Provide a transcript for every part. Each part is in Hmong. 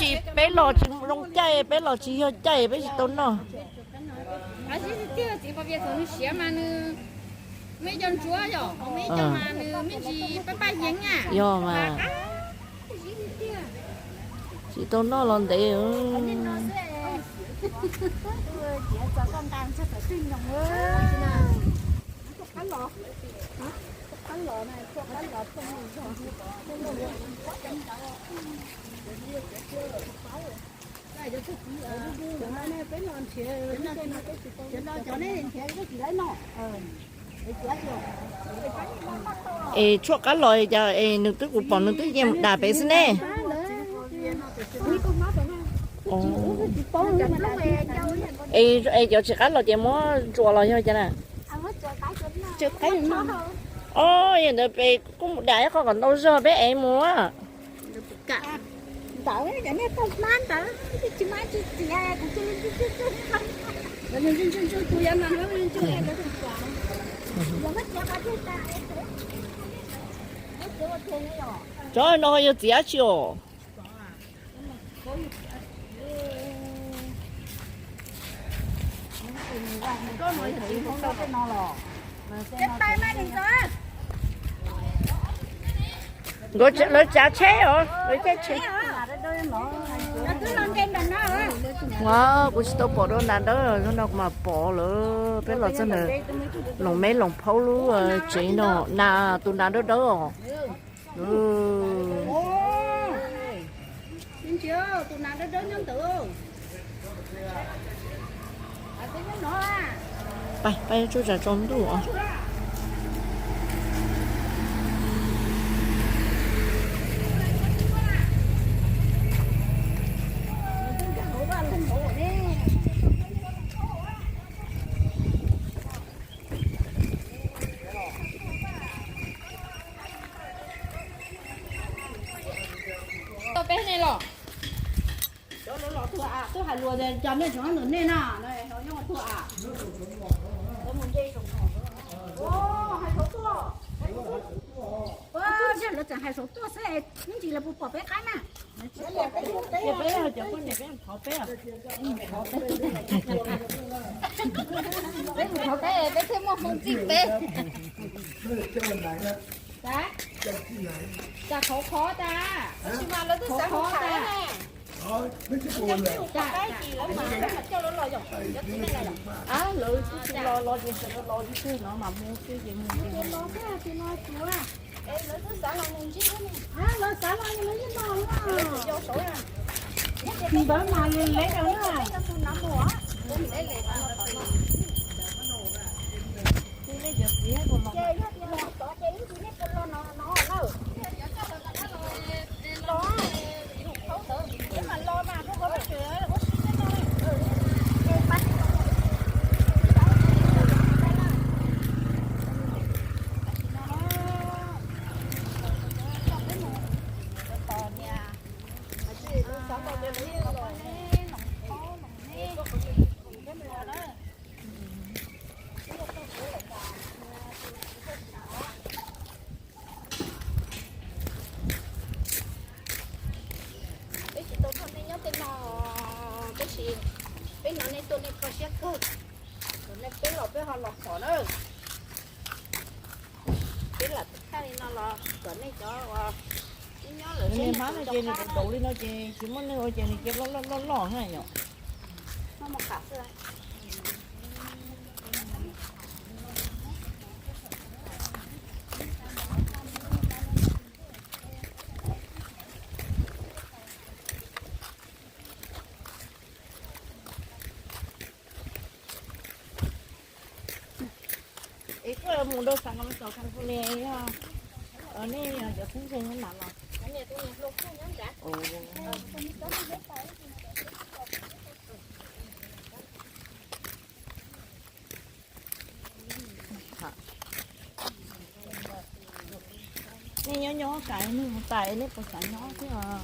Peb los tsis zoo caij, peb los tsis yog caij, peb tsis tau noj. Txiv Paj Vias thaum nws siav mas nws muaj ib co ntsuab yom, muaj ib co mas nws me ntsis paj paj yeeb na. Yog mas. Tsis tau noj los ntev. Es tshuaj qab los cas es nws twb, kuv pom nws twb yeej mus dam pem xwb ne. Es cov tsis qab los ces muab ntsuas los yog cas na? Os, yog ntawd peb kuj mus dam ib qho kom ntau zog peb ev mus. Cov no yog txiv dab tsi os? Nkawd lawv tsav tsheb os, lawv caij tsheb. Ua, kuv tsis tau pom dua nas dawb, hnub no kuv mam pom lawm. Peb los txog ntawm Loos Meb Loos Phaub lub tsev no, nas, tus nas dawb dawb os. Pab, pab tsuj tsa tsaus ntuj os. Peb ne los. Cov lawv los tuag a, twb hais lus tias cov nej tseem nyob ntawm nej na, nyob tuag a. Hais saum tuaj. Lawv tseem hais saum tuaj xwb, ib ntsis lawv puas pom peb qaib na? Peb mus thov peb, peb thiaj muaj hmoo txij peb. Cas qhov qhov tas, tab sis mas lawv twb xav qhov tas. Lawv twb los los ces sawv daws los ib tug no mas mus xwb ces mus. Lawv twb xav los mus ntsib, lawv xav los lawv yeej los. Ntawd mas lawv lawv na. Peb tsis tau nrog nej nyob tej no, tab sis peb hnov nej tuaj nej kho siab kawg. Kom nej peb los peb ho los pom na. Peb lam thaj li no los kom nej cov uas ib nyob lawm seb nej hmab no ces nws daus daus li no ces tsis muaj neeg ua ces nws cia loj loj loj loj na yom. Es koj mus rau xeev California yog nej cov txheeb ze nyob nram los? Nej nyob nyob kas nej mus tas nej puas xav nyob thiab os?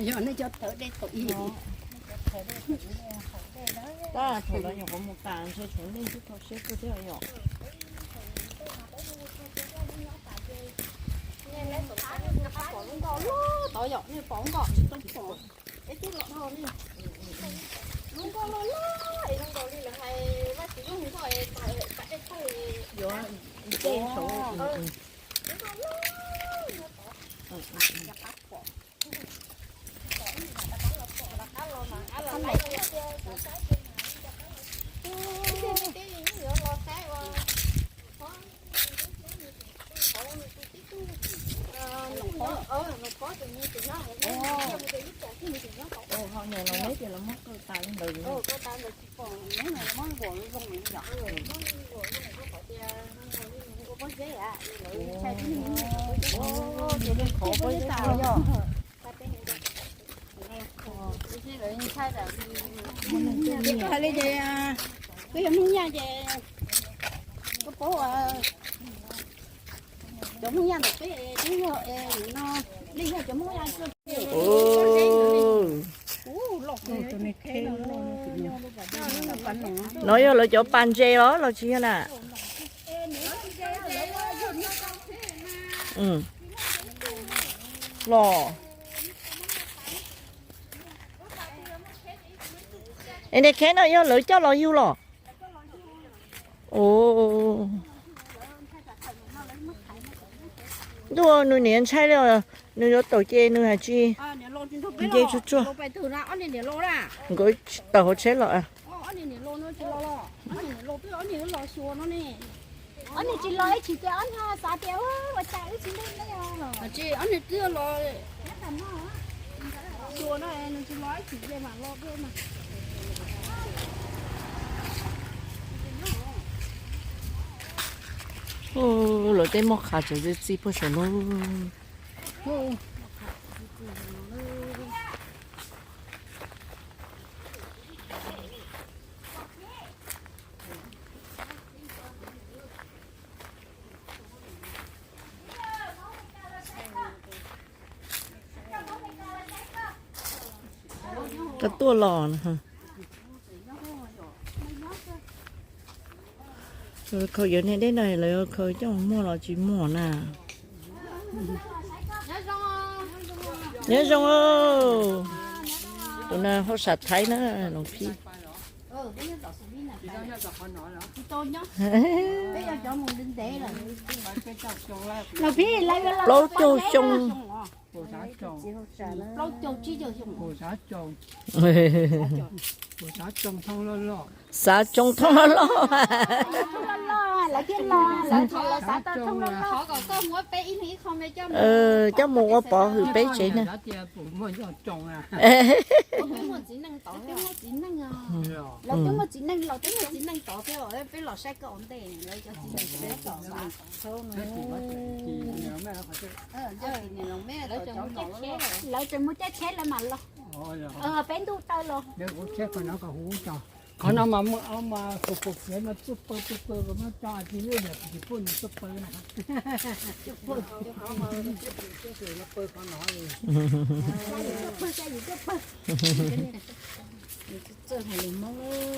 Yog nej cov thawv dej thaum ub. Tab thaum los nyuam qhuav mus tas ntshe tshuav nej twb kho siab kawg thiab yom. Pom lub nkoj loj tod yom, nej pom nkoj tsis tau pom. Es twb los dhau ne. Lub nkoj loj loj es zoo nkaus li lawv hais Vajtswv lub nkoj es pas dej tawg. Yuav nce saud. Lub nkoj loj loj tod. Rov qab pom. Rov qab los mas, rov qab los mas. Ib txhia me tub yuav los saib ua. Nws pob tus me tus nyob hauv, nws mus ib tsoom tib tus nyob hauv. Ho nyuam los neb tias los muab kaw tas li ntawd. Kaw tas ntawd tsis pom, neb no muab nkuam zoo li yom. Muab nkuam zoo li qhov tias nkuam li ua pob zeb a, lawv ntshai tib neeg. Ces li qhov pob zeb tas yom. Ces koj hais li ces, koj yog Hmoob Nyaj ces koj paub cov Hmoob Nyaj ntawm peb twb yog no, nej yog cov Hmoob Nyaj. No yog lawv cov pas ntses los los tsis yog na? Los es nej kheb no yog lawv coj los yug los? Ntuj, nws niam ntshai li, nws yuav tawm ces nws hais tsis nce tsuag tsuag. Nkawd tawm hauv tsheb los. Ob niag tsis los ib chim tias ob niag xav tias ua cas wb tsis nteg ne. Ob niag twb los, xyuas no nws tsis los ib chim ces mam los thiab mas. Lawv tej moj qhav tseem txi txi puag saum no. Koj tuaj los na. Khaws yuav niag dej no lawv khaws coj mus muag los tsis muag na. Nyob zoo, tus no hauj sam Thaib na, Loos Phib. Plaub caug xyoo. Xav tsoo thoob loj loj. Coj mus ua pov hwm peb tsev na. Lawv twb muaj txiv neej los twb muaj txiv neej tod thiab, peb los saib koj ua ntej. Lawv tseem mus caij tsheb lawv mam los. Peb ntuj taw los. Qhov no mas muaj ob mas khaus khaus kiav mas tuaj paws tuaj paws kom muab tso tsis lwj lawm tsis pub nws tuaj paws na.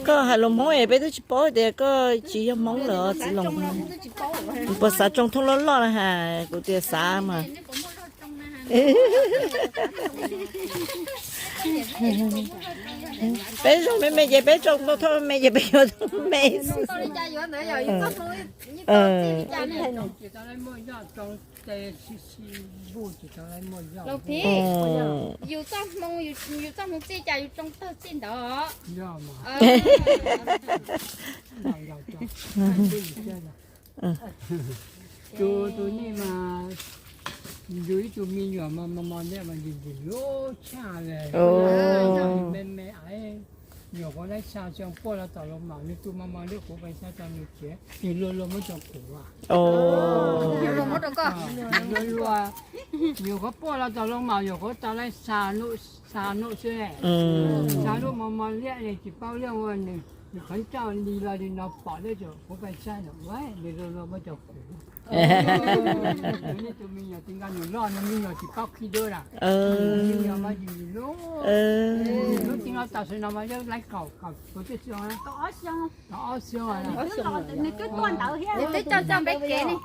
Koj hais lus Hmoob es peb twb tsis paub tias koj tsis yog Hmoob lawm txiv Loos. Puas xav tsoo thoob loj loj na has, kuv tias xav mas. Peb zoo me me ces peb tsoo tau thoob me me ces peb yuav thoob me xwb. Yus txoj hmoo, yus txoj hmoo txij cas yus tsoo tawg txij ntawd. Tus tus nej mas yus ib tug me nyuam mas mos mos ntej mas ntim ntim lub tshaj li. Me me nyuam qhuav laib xa xyoo puag los tom Loos Maum, nws tus mos mos ntej kuv pes xyoo tau nws tsev, nws luag luag muab cov kuv. Luag luag, nyuam qhuav puag los tom Loos Maum, nyuam qhuav tau laib xa nuj xwb, xa lub mos mos liab li tsis paub liab ua nws. Nws qhov ncauj li los li no pom deb ces kuv pais saib lawm, nws zoo zoo muab cov kuv. Nej tus me nyuam tsis nqa nws loj, nws me nyuam tsis paub khib duab lawm. Me nyuam mas yim yim lub, lub tij no tam sim no mas yog laib kaum kaum puas tsib xyoo, kaum ob xyoo. Nws twb tuaj ntawd thiab. Nws twb coj coj peb kev ne.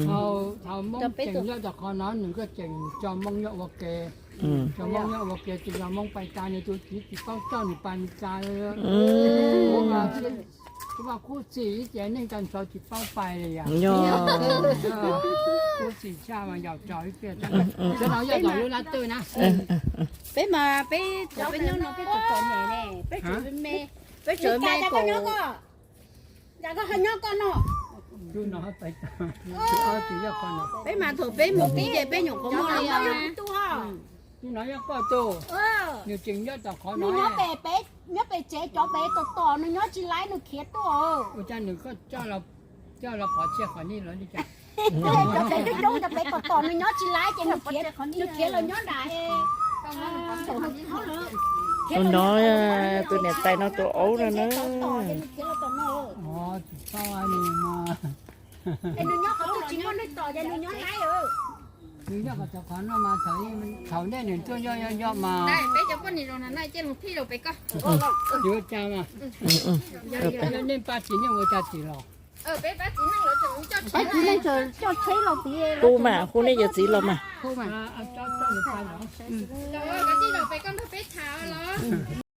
Thaum Hmoob tseem nyob tom qhov no nws kuj tseem coj Hmoob nyob ua ke. Coj Hmoob nyob ua ke, tsis yog Hmoob pais tas nws tus txiv tsis paub coj nws pais tas. Kuv mas kub txim ib ce neej tsa ntshav tsis paub pais li yom. Kub txim tshaj mas yaum tso ib pliag. Cov no yog tom lub lab twj na. Peb mas peb cov peb nyob no peb tseem txom nyem ne, peb tseem me, peb tseem me koj. Cas koj ho nyob koj no? Peb mas thaum peb mus pib ces peb nyuam qhuav muaj li. Tus no yog koj tus, nws tseem nyob tom qhov no. Nws nyob pem, nyob pem tsev cov pem tom tom, nws nyob tsis laib nws khiav tuaj. Ua cas nws koj coj los pov tseg qhov ni los li cas? Cov pem coob coob cov pem tom tom nws nyob tsis laib ces nws khiav, nws khiav los nyob nram. Tus no, tus niam tais no tus aub no na. Tsis paub li no. Es nws nyob qhov twg tsis muaj neeg tom ces nws nyob laib. Nws nyob qhov txog qhov no mas thaum, thaum ntej nws tuaj nyob nyob nyob mas. Peb cov poj niam zoo no na cia mus phij rau pem koj. Yuav cas mas. Yog nej pab txiv neej ua cas tsis los? Pab txiv neej coj tsheb los tid. Hu mas, hu nej cov txiv los mas. Peb tham los.